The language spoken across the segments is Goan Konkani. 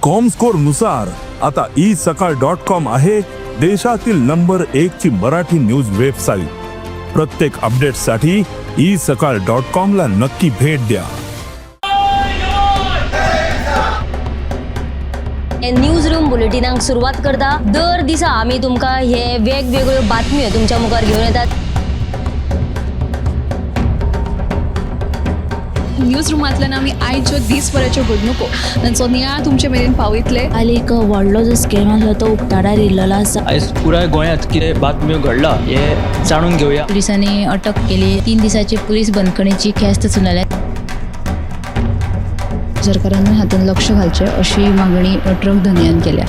कॉमस्कोर नुसार आता ई सकाळ डॉट कॉम आहे देशातील नंबर एक ची मराठी न्यूज वेबसाईट. प्रत्येक अपडेटसाठी ई सकाळ डॉट कॉम ला नक्की भेट द्या. न्यूज रूम बुलेटिनाक सुरवात करता. दर दिसा आमी तुमकां हे वेगवेगळ्यो बातम्यो तुमच्या मुखार घेवन येतात. न्यूज रुमांतल्यान आमी आयच्यो दीसभराच्यो घडणुको तांचो नियाळ तुमचे मेरेन पावयतले. काल एक व्हडलो जो स्कॅम आसलो तो उक्ताडार येयल्लो आसा. आयज पुराय गोंयांत कितें बातम्यो घडला हें जाणून घेवया. पोलिसांनी अटक केली. 3 दिसाची पोलीस बंदखणीची ख्यास्त सुनायल्या. सरकारान हातूंत लक्ष घालचें अशी मागणी ट्रक धनयान केल्या.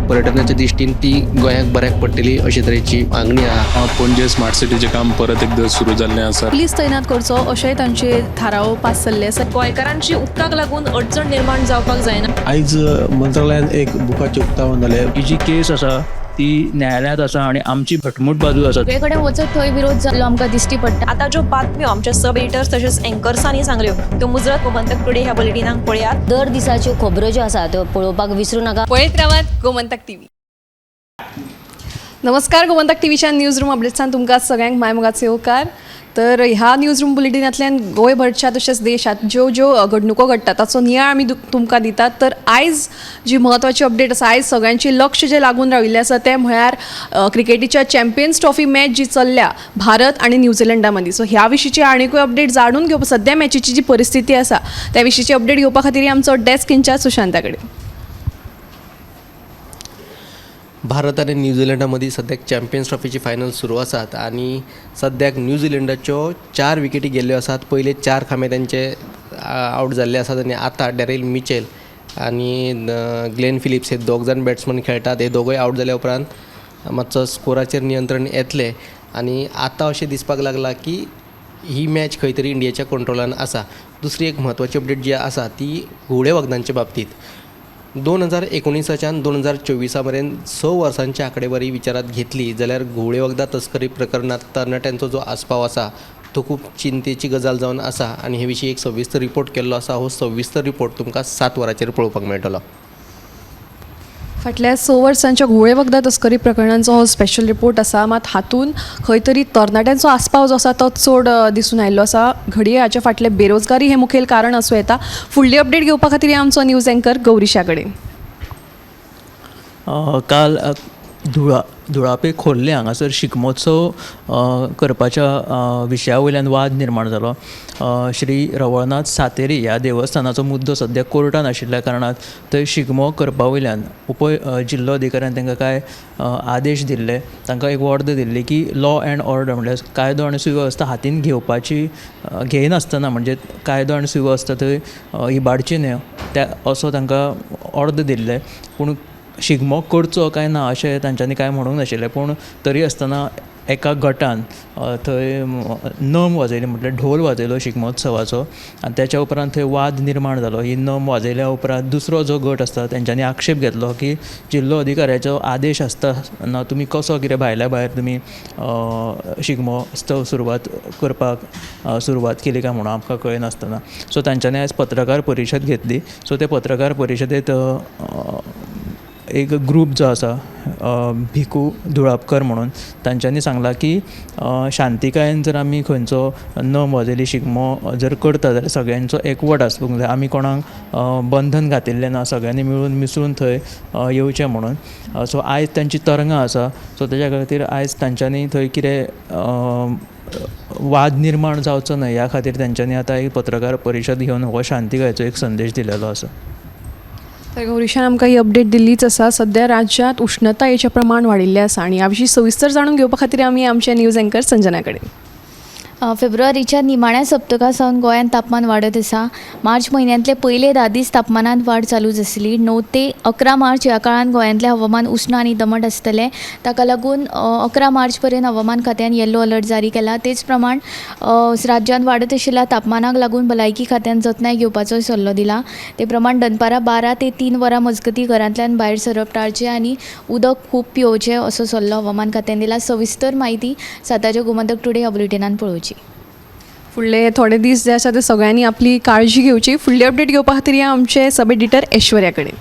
पर्यटनाच्या दृश्टीन ती गोंयाक बऱ्याक पडटली अशे तरेची मागणी आहा. पणजे स्मार्ट सिटीचें काम परत एकदां सुरू जाल्लें आसा. पुलीस तैनात करचो अशेंय तांचे थाराव पास जाल्ले आसा. गोंयकारांची उदकाक लागून अडचण निर्माण जावपाक जायना. आयज मंत्रालयान एक बुकाचें उक्तावण जालें. ही जी केस आसा ती न्यायालयांत आसा आनी आमची घटमूट बाजू आसा. सगळे कडेन वचत थंय विरोध जाल्लो आमकां दिश्टी पडटा. आतां ज्यो बातम्यो आमच्या सब एडिटर्स तशेंच एंकर्सांनी सांगल्यो त्यो मुजरत गोमंतक टुडे ह्या बुलेटिनाक पळयात. दर दिसाच्यो खबरो ज्यो आसा त्यो पळोवपाक विसरू नाका. पळयत रावात गोमंतक टीव्ही. नमस्कार, गोमंतक टीव्हीच्या न्यूज रूम अपडेट्सान तुमकां सगळ्यांक मायमोगाचो येवकार. तर ह्या न्यूज रूम बुलेटिनांतल्यान गोंयभरच्या तशेंच देशांत ज्यो ज्यो घडणुको घडटा ताचो नियाळ आमी तुमकां दितात. तर आयज जी म्हत्वाची अपडेट आसा, आयज सगळ्यांचें लक्ष जें लागून राविल्लें आसा तें म्हळ्यार क्रिकेटीच्या चॅम्पियन्स ट्रॉफी मॅच जी चल्ल्या भारत आनी न्यूझिलंडा मदीं. सो ह्या विशींची आनिकूय अपडेट जाणून घेवपा, सद्या मॅचीची जी परिस्थिती आसा त्या विशींची अपडेट घेवपा खातीर आमचो डेस्क इन्चार्ज सुशांता कडेन. भारत आनी न्यूझिलंडा मदीं सद्याक चॅम्पियन्स ट्रॉफीची फायनल सुरू आसात आनी सद्याक न्यूझिलंडाच्यो 4 विकेटी गेल्ल्यो आसात. पयले 4 खांबे तांचे आवट जाल्ले आसात आनी आतां डॅरील मिचेल आनी ग्लेन फिलिप्स हे दोग जाण बॅट्समन खेळटात. हे दोगूय आवट जाल्या उपरांत मातसो स्कोराचेर नियंत्रण येतलें आनी आतां अशें दिसपाक लागलां की ही मॅच खंय तरी इंडियेच्या कंट्रोलान आसा. दुसरी एक म्हत्वाची अपडेट जी आसा ती घुंवळे वखदांच्या बाबतींत. 2019च्यान 2024 मेरेन 6 वर्सांची आंकडेवारी विचारात घेतली जाल्यार घुंवळे वखदां तस्करी प्रकरणांत तरणाट्यांचो जो आस्पाव आसा तो खूब चिंतेची गजाल जावन आसा आनी हे विशीं एक सविस्तर रिपोर्ट केल्लो आसा. हो सविस्तर रिपोर्ट तुमकां 7 वरांचेर पळोवपाक मेळटलो. फाटल्या 6 वर्सांच्या घुंवळे वखदां तस्करी प्रकरणांचो हो स्पेशल रिपोर्ट आसा. मात हातूंत खंय तरी तरणाट्यांचो आस्पाव जो आसा तो चड दिसून आयिल्लो आसा. घडये हाच्या फाटलें बेरोजगारी हें मुखेल कारण आसूं येता. फुडली अपडेट घेवपा खातीर आमचो न्यूज एंकर गौरीशा कडेन. काल धुळापे खोर्ले हांगासर शिगमोत्सव करपाच्या विशया वयल्यान वाद निर्माण जालो. श्री रवळनाथ सातेरी ह्या देवस्थानाचो मुद्दो सद्या कोर्टान आशिल्ल्या कारणान थंय शिगमो करपा वयल्यान उप जिल्लो अधिकाऱ्यान तांकां कांय आदेश दिल्ले. तांकां एक ऑर्डर दिल्ली की लॉ एंड ऑर्डर म्हणल्यार कायदो आनी सुवेवस्था हातीन घेवपाची घेयनासतना, म्हणजे कायदो आनी सुवेवस्था थंय इबाडची न्हय त्या असो तांकां ऑर्डर दिल्ले. पूण शिगमो करचो काय ना अशें तांच्यांनी कांय म्हणूंक नाशिल्लें. पूण तरी आसतना एका गटान थंय नम वाजयली, म्हटल्यार ढोल वाजयलो शिगमोत्सवाचो आनी त्याच्या उपरांत थंय वाद निर्माण जालो. ही नम वाजयल्या उपरांत दुसरो जो गट आसता तेंच्यांनी आक्षेप घेतलो की जिल्लो अधिकाऱ्याचो आदेश आसतना तुमी कसो कितें भायल्या भायर तुमी शिगमोत्सव सुरवात करपाक सुरवात केली काय म्हणून आमकां कळनासतना. सो तांच्यांनी आयज पत्रकार परिशद घेतली. सो ते पत्रकार परिशदेंत एक ग्रूप जो आसा भिकू धुळापकर म्हणून तांच्यांनी सांगलां की शांतिकायेन जर आमी खंयचो नम वाजयली शिगमो जर करता जाल्यार सगळ्यांचो एकवट आसूंक जाय. आमी कोणाक बंधन घातिल्लें ना, सगळ्यांनी मिळून मिसळून थंय येवचें म्हणून. सो आयज तांची तरंगां आसा. सो तेज्या खातीर आयज तांच्यांनी थंय कितें वाद निर्माण जावचो न्हय ह्या खातीर तांच्यांनी आतां एक पत्रकार परिशद घेवन हो शांतिकायेचो एक संदेश दिलेलो आसा. तर गौरीशान आमकां ही अपडेट दिल्लीच आसा. सद्या राज्यांत उश्णतायेचें प्रमाण वाडिल्लें आसा आनी ह्या विशीं सविस्तर जाणून घेवपा खातीर आमी आमचे न्यूज एंकर संजना कडेन. फेब्रुवारीच्या निमाण्या सप्तका सावन गोंयांत तापमान वाडत आसा. मार्च म्हयन्यांतले पयले 10 दीस तापमानांत वाड चालूच आसली. 9 ते 11 मार्च ह्या काळांत गोंयांतलें हवामान उश्ण आनी दमट आसतलें. ताका लागून 11 मार्च पर्यंत हवामान खात्यान येल्लो अलर्ट जारी केला. तेच प्रमाण राज्यांत वाडत आशिल्ल्या तापमानाक लागून भलायकी खात्यान जतनाय घेवपाचोय सल्लो दिला. ते प्रमाण दनपारां 12 ते 3 वरां मजगतीं घरांतल्यान भायर सरप टाळचें आनी उदक खूब पिवचें असो सल्लो हवामान खात्यान दिला. सविस्तर म्हायती 7 गोमंतक टुडे ह्या बुलेटिनान पळोवची. फुडले थोडे दीस जे आसा ते सगळ्यांनी आपली काळजी घेवची. फुडली अपडेट घेवपा खातीर या आमचे सब एडिटर ऐश्वर्या कडेन.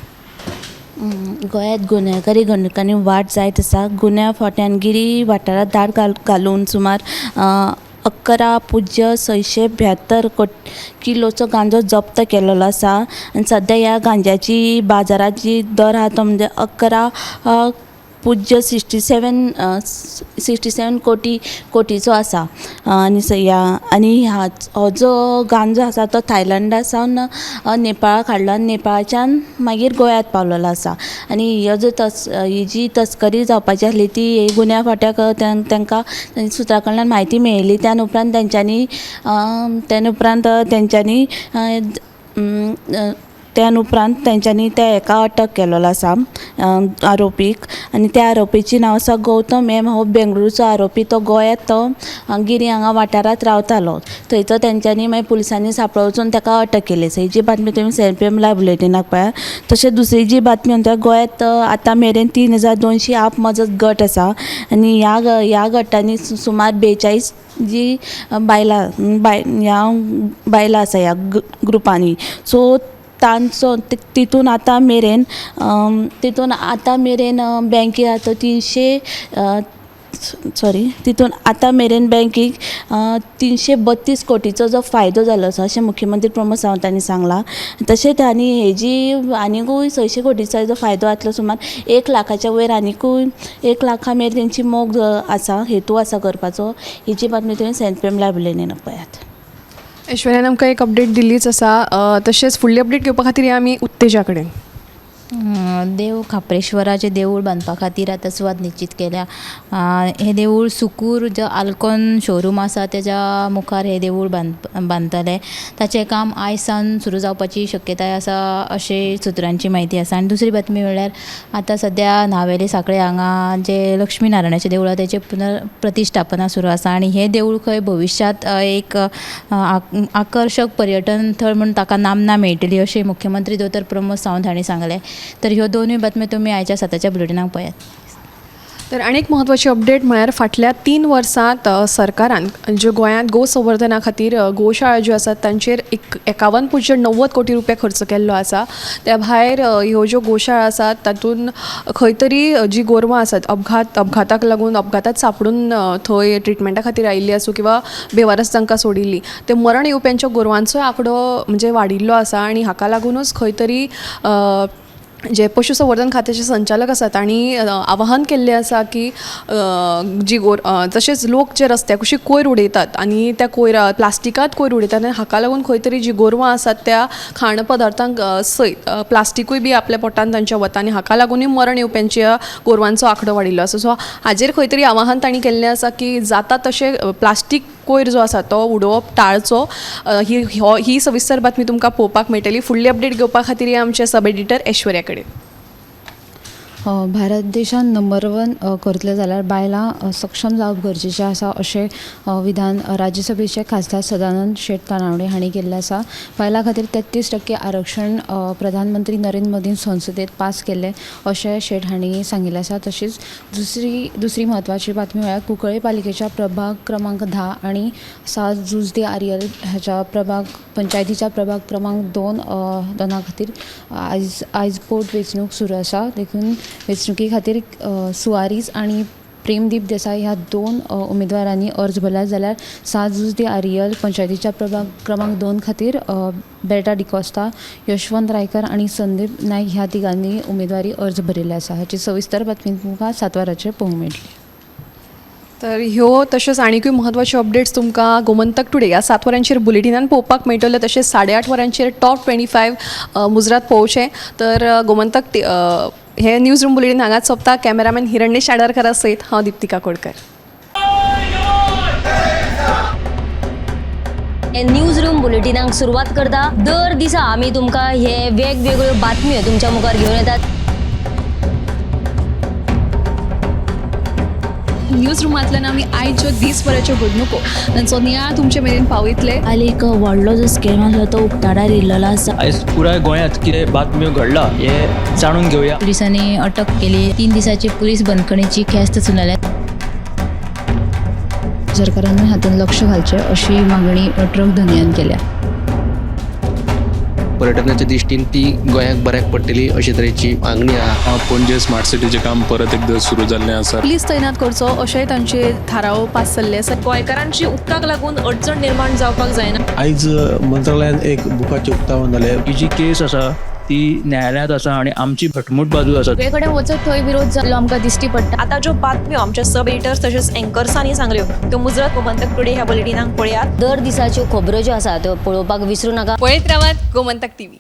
गोंयांत गुन्यांवकारी घडणुकांनी वाड जायत आसा. गुन्यांव फांट्यान गिरी वाठारांत धाड घालून सुमार 11.672 किलोचो गांजो जप्त केलेलो आसा आनी सद्या ह्या गांज्याची बाजारांत जी दर आहा तो म्हणजे 11.67 67 कोटीचो आसा. आनी ह्या आनी ह्या हो जो गांजो आसा तो थायलंडा सावन नेपाळाक हाडलो आनी नेपाळाच्यान मागीर गोंयांत पावलेलो आसा. आनी ह्यो जो तस ही जी तस्करी जावपाची आसली ती गुन्यांव फांट्याक तांकां सुत्रां कडल्यान म्हायती मेळिल्ली. त्यान उपरांत तेंच्यांनी त्या हेका अटक केलेलो आसा आरोपीक. आनी त्या आरोपीची नांव आसा गौतम एम. हो बेंगळुरूचो आरोपी. तो गोंयांत तो गिरी हांगा वाठारांत रावतालो. थंयचो तेंच्यांनी मागीर पुलिसांनी सांपळो वचून ताका अटक केली आसा. ही जी बातमी तुमी 7 PM live बुलेटिनाक पळयात. तशेंच दुसरी जी बातमी म्हणटा, गोंयांत आतां मेरेन 3200 आप मजत गट आसा आनी ह्या गटांनी सुमार 42 जी बायलां ह्या बायलां आसा ह्या ग्रुपांनी. सो तांचो तितून आतां मेरेन बँकी आतां 300 सॉरी तितून आतां मेरेन बँकीक 332 कोटीचो जो फायदो जालो आसा अशें मुख्यमंत्री प्रमोद सावंत हांणी सांगलां. तशेंच आनी हेजी आनिकूय 600 कोटीचो जो फायदो जातलो सुमार 1 लाखाच्या वयर आनिकूय 1 लाखा मेरेन तेंची मोग आसा, हेतू आसा करपाचो. ही जी बातमी तुमी 7 PM live बुलेटिनाक पळयात. ऐश्वर्यान आमकां एक अपडेट दिल्लीच आसा. तशेंच फुडली अपडेट घेवपा खातीर आमी उत्तेजा कडेन. देव खाप्रेश्वराचें देवूळ बांदपा खातीर आतां सुवात निश्चीत केल्या. हें देवूळ सुकूर जो आल्कॉन शोरूम आसा तेज्या मुखार हें देवूळ बांदतले. ताचें काम आयज सावन सुरू जावपाची शक्यताय आसा अशें सुत्रांची म्हायती आसा. आनी दुसरी बातमी म्हणल्यार आतां सद्या न्हावेले सांखळे हांगा जें लक्ष्मी नारायणाचें देवूळ आसा तेचें पुनर प्रतिश्ठापना सुरू आसा आनी हें देवूळ खंय भविश्यांत एक आकर्शक पर्यटन थळ म्हूण ताका नामना मेळटली अशें मुख्यमंत्री दोतोर प्रमोद सावंत हांणी सांगलें. तर ह्यो दोनूय बातम्यो तुमी आयच्या 7च्या बुलेटिनाक पळयात. तर आनी एक म्हत्वाची अपडेट म्हळ्यार फाटल्या 3 वर्सांत सरकारान ज्यो गोंयांत गोसंवर्धना खातीर गोशाळा ज्यो आसात तांचेर 51.90 कोटी रुपया खर्च केल्लो आसा. त्या भायर ह्यो ज्यो गोशाळा आसात तातूंत खंय तरी जी गोरवां आसात अपघाताक लागून अपघातात सांपडून थंय ट्रिटमेंटा खातीर आयिल्ली आसूं किंवा बेवारस तांकां सोडिल्ली ते मरण येवप्यांच्या गोरवांचोय आंकडो म्हणजे वाडिल्लो आसा. आनी हाका लागुनूच खंय तरी जे पशुसंवर्धन खात्याचे संचालक आसात तांणी आवाहन केल्लें आसा की जी तशेंच लोक जे रस्त्या कुशीक कोयर उडयतात आनी त्या कोयरा प्लास्टिकांत कोयर उडयतात आनी हाका लागून खंय तरी जी गोरवां आसात त्या खाण पदार्थांक सयत प्लास्टिकूय बी आपल्या पोटान तांच्या वता आनी हाका लागूनय मरण येवप्यांच्या गोरवांचो आंकडो वाडिल्लो आसा. सो हाजेर खंय तरी आवाहन तांणी केल्लें आसा की जाता तशें प्लास्टीक कोयर जो आसा तो उडोवप टाळचो. ही सविस्तर बातमी तुमकां पळोवपाक मेळटली. फुडली अपडेट घेवपा खातीर आमचे सब एडिटर ऐश्वर्या कडेन. भारत देशान नंबर 1 करतले जाल्यार बायलां सक्षम जावप गरजेचें आसा अशें विधान राज्यसभेचे खासदार सदानंद शेट तानावडे हांणी केल्लें आसा. बायलां खातीर 33% आरक्षण प्रधानमंत्री नरेंद्र मोदीन संसदेत पास केल्लें अशें शेट हांणी सांगिल्लें आसा. तशीच दुसरी म्हत्वाची बातमी म्हळ्यार कुंकळ्ळे पालिकेच्या प्रभाग क्रमांक 10 आनी 7 जुजदे आरियल हाच्या प्रभाग पंचायतीच्या प्रभाग क्रमांक 2 खातीर आयज पोट वेंचणूक सुरू आसा. देखून वेंचणुके खातीर सुवारीज आनी प्रेमदीप देसाय ह्या 2 उमेदवारांनी अर्ज भरला. जाल्यार 7 जुजदे आरियल पंचायतीच्या प्रभाग क्रमांक 2 खातीर बेल्टा डिकॉस्ता, यशवंत रायकर आनी संदीप नायक ह्या तिगांनी उमेदवारी अर्ज भरिल्ले आसा. हाची सविस्तर बातमी तुमकां 7 वरांचेर पळोवंक मेळटली. तर ह्यो तशेंच आनीकूय म्हत्वाच्यो अपडेट्स तुमकां गोमंतक टुडे ह्या 7 वरांचेर बुलेटिनान पळोवपाक मेळटले. तशेंच 8:30 वरांचेर टॉप 25 मुजरात पळोवचें. तर गोमंतक हे न्यूज रूम बुलेटीन हांगाच सोंपता. कॅमेरामॅन हिरण्य शाडारकरा सयत हांव दीप्तिका कोडकर. हे न्यूज रूम बुलेटिनाक सुरवात करता. दर दिसा आमी तुमकां हे वेगवेगळ्यो बातम्यो तुमच्या मुखार घेवन येतात. न्यूज रुमांतल्यान आमी आयज ज्यो दीसभराच्यो घडणुको तांचो नियाळ तुमचे मेरेन पावयतले. आनी एक व्हडलो जो स्कॅम आसलो तो उक्ताडार येयल्लो आसा. आयज पुराय गोंयांत कितें बातम्यो घडला हें जाणून घेवया. पुलिसांनी अटक केली. 3 दिसाची पुलीस बंदखणीची ख्यास्त सुनायल्या. सरकारानूय हातूंत लक्ष घालचें अशी मागणी ट्रक धनयान केल्या. पर्यटनाच्या दृश्टीन ती गोंयाक बऱ्याक पडटली अशे तरेची मागणी आहा. पणजे स्मार्ट सिटीचें काम परत एकदां सुरू जाल्लें आसा. पुलीस तैनात करचो अशेंय तांचे थाराव पास जाल्ले आसा. गोंयकारांची उदकाक लागून अडचण निर्माण जावपाक जायना. आयज मंत्रालयान एक बुकाचें उक्तावण जालें. ही जी केस आसा ती न्यायालयांत आसा आनी आमची घटमूट बाजू आसा. सगळे कडेन वचत थंय विरोध जाल्लो आमकां दिश्टी पडटा. आतां ज्यो बातम्यो आमच्या सब एडिटर्स तशेंच एंकर्सांनी सांगल्यो त्यो मुजरत गोमंतक टुडे ह्या बुलेटिनाक पळयात. दर दिसाच्यो खबरो ज्यो आसा त्यो पळोवपाक विसरू नाका. पळयत रावात गोमंतक टीव्ही.